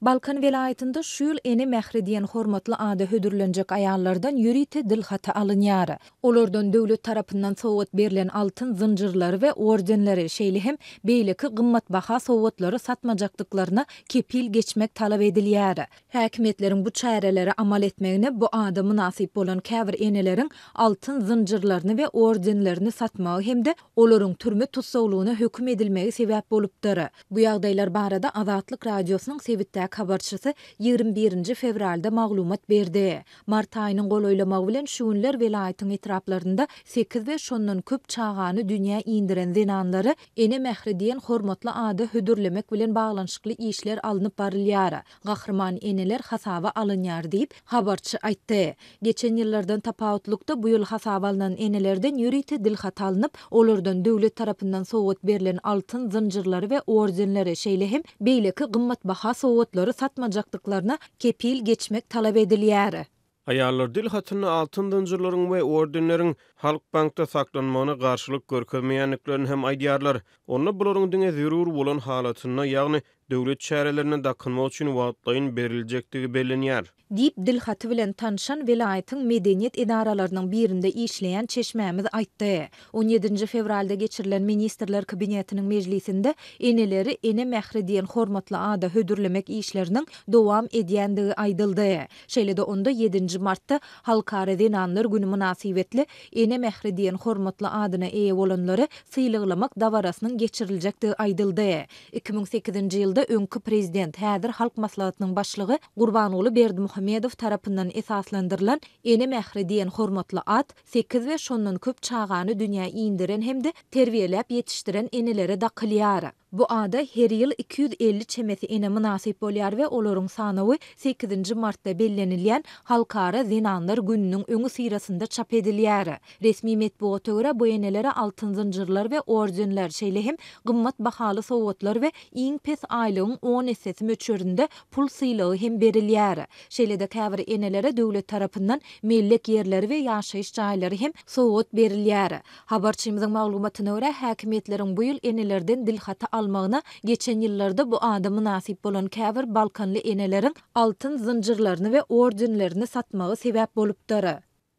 Balkan welaýatynda şu ýyl Ene mähri diýen hormatly ada hödürlenjek aýallardan ýörite dilhaty alynýar. Olardan döwlet tarapyndan sowgat berlen altyn zynjyrlary we ordenleri, şeýle hem beýleki gymmatbaha sowgatlary satmajakdyklaryna kepil geçmek talap edilýär. Häkimiýetleriň bu çärelere amal etmegine bu ada mynasyp bolan käbir eneleriň altyn zynjyrlaryny we ordenlerini satmagy hem-de olaryň türme tussaglygyna höküm edilmegi sebäp bolupdyr. Bu ýagdaýlar barada Azatlyk Radiosynyň sebitdäki habarçysy 21 nji fewralda maglumat berdi. Mart aýynyň golaýlamagy bilen şu günler welaýatyň etraplarynda sekiz we şondan köp çagany dünýä indiren zenanlary Ene mähri diýen hormatly ada hödürlemek bilen baglanyşykly işler alnyp barylýar. Gahryman eneler hasaba alynýar diýip, habarçy aýtdy. Geçen ýyllardan tapawutlykda, bu ýyl hasaba alnan enelerden ýörite dilhat alnyp, olardan döwlet tarapyndan sowgat berlen altyn zynjyrlary we ordenleri, şeýle hem beýleki gymmatbaha sowgatlary satmajakdyklaryna kepil geçmek talap edilýär. Aýallar dil hatynda altyn zynjyrlaryň we ordenleriň Halkbankda saklanmagyna garşylyk görkezmeýändiklerini hem aýdýarlar. Onda bularyň diňe zerur bolan halatynda, ýagny döwlet çärelerinde dakynmak üçin wagtlaýyn beriljekdigi bellenýär. Diýip, dil haty bilen tanşan welaýatyň medeniýet edaralarynyň birinde işleýän çeşmämiz aýtdy. On ýedinji fewralda geçirilen Ministrler Kabinetiniň mejlisinde eneleri Ene mähri diýen hormatly ada hödürlemek işleriniň dowam edýändigi aýdyldy. Şeýle-de onda ýedinji martda Halkara zenanlar güni mynasybetli Ene mähri diýen hormatly adyna eýe bolanlary sylaglamak dabarasynyň geçiriljekdigi aýdyldy. 2008-nji ýylda öňki prezident, häzir Halk Maslahatynyň Başlygy Gurbanguly Berdimuhamedow tarapyndan esaslandyrylan Ene mähri diýen hormatly at sekiz we şondan köp çagany dünýä indiren hem-de terbiýeläp ýetişdiren enelere dakylýar. Bu ada her ýyl 250 çemesi ene mynasyp bolýar we olaryň sanawy sekizinji martda bellenilýän Halkara zenanlar gününiň öňüsyrasynda çap edilýär. Resmi metbugata görä, bu enelere altyn zynjyrlar we ordenler, şeýle hem gymmat bahaly sowgatlar we iň pes aýlygyň on essesi möçberinde pul sylagy hem berilýär. Şeýle-de käbir enelere döwlet tarapyndan mellek ýerleri we ýaşaýyş jaýlary hem sowgat berilýär. Habarçymyzyň maglumatyna görä, häkimiýetleriň bu ýyl enelerden dilhaty almagyna geçen ýyllarda bu ada mynasyp bolan käbir balkanly eneleriň altyn zynjyrlaryny we ordenlerini satmagy sebäp bolupdyr.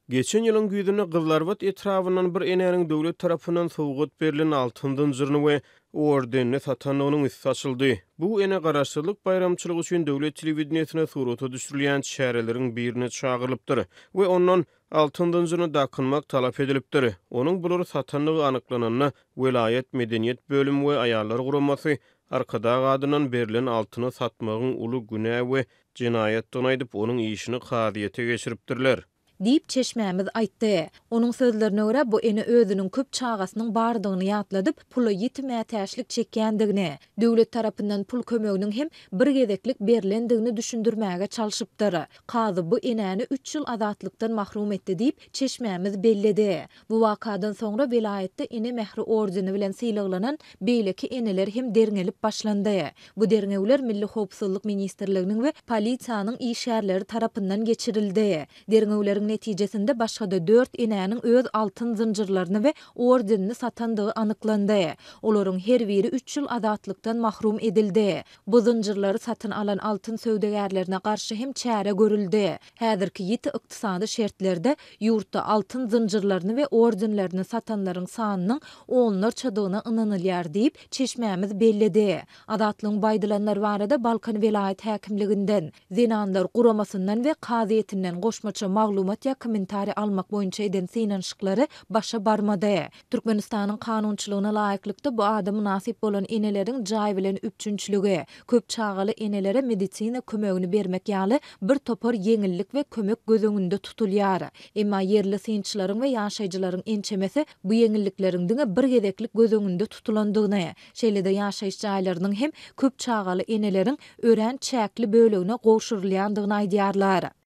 Geçen ýylyň güýzünde Gyzylarbat etrabyndan bir enäniň döwlet tarapyndan sowgat berlen altyn zynjyryny we ordenini satandygynyň üsti açyldy. Bu ene Garaşsyzlyk baýramçylygy üçin döwlet telewideniýesine surata düşürilýän çäreleriň birine çagyrylypdyr we ondan Altyn zynjyryny dakynmak talap edilipdir. Onuň bulary satandygy anyklananda, welaýat medeniýet bölümi we aýallar guramasy Arkadag adyndan berlen altyny satmagyň uly günä we jenaýatdygyny aýdyp, onuň işini kazyýete geçiripdirler. Diýip, çeşmämiz aýtdy. Onuň sözlerine görä, bu ene özüniň köp çagasynyň bardygyny ýatladyp, pula ýiti mätäçlik çekýändigini, döwlet tarapyndan pul kömeginiň hem bir gezeklik berlendigini düşündirmäge çalşypdyr. Kazy bu enäni üç ýyl azatlykdan mahrum etdi diýip, çeşmämiz belledi. Bu wakadan soňra welaýatda Ene mähri ordeni bilen sylaglanan beýleki eneler hem derňelip başlandy. Bu derňewler Milli howpsuzlyk ministrliginiň we polisiýanyň işgärleri tarapyndan geçirildi. Derňewleriň netijesinde başga-da dört enäniň öz altyn zynjyrlaryny we ordenini satandygy anyklandy. Olaryň her biri üç ýyl azatlykdan mahrum edildi. Bu zynjyrlary satyn alan altyn söwdagärlerine garşy hem çäre görüldi. Häzirki ýiti ykdysady şertlerde ýurtda altyn zynjyrlaryny we ordenlerini satanlaryň sanynyň onlarçadygyna ynanylýar diýip, çeşmämiz belledi. Azatlygyň bu aýdylanlar barada Balkan welaýat häkimliginden, Zenanlar guramasyndan we kazyýetinden goşmaça maglumat ýa kommentariý almak boýunça eden synanyşyklary başa barmady. Türkmenistanyň kanunçylygyna laýyklykda bu ada mynasyp bolan eneleriň jaý bilen üpjünçiligi, köp çagaly enelere medisina kömegini bermek ýaly bir topar ýeňillik we kömek göz öňünde tutulýar. Emma ýerli synçylaryň we ýaşaýjylaryň ençemesi bu ýeňillikleriň diňe bir gezeklik göz öňünde tutulandygyny, şeýle-de ýaşaýyş jaýlarynyň hem köp çagaly eneleriň örän çäkli bölegine gowşurylýandygyny aýdýarlar.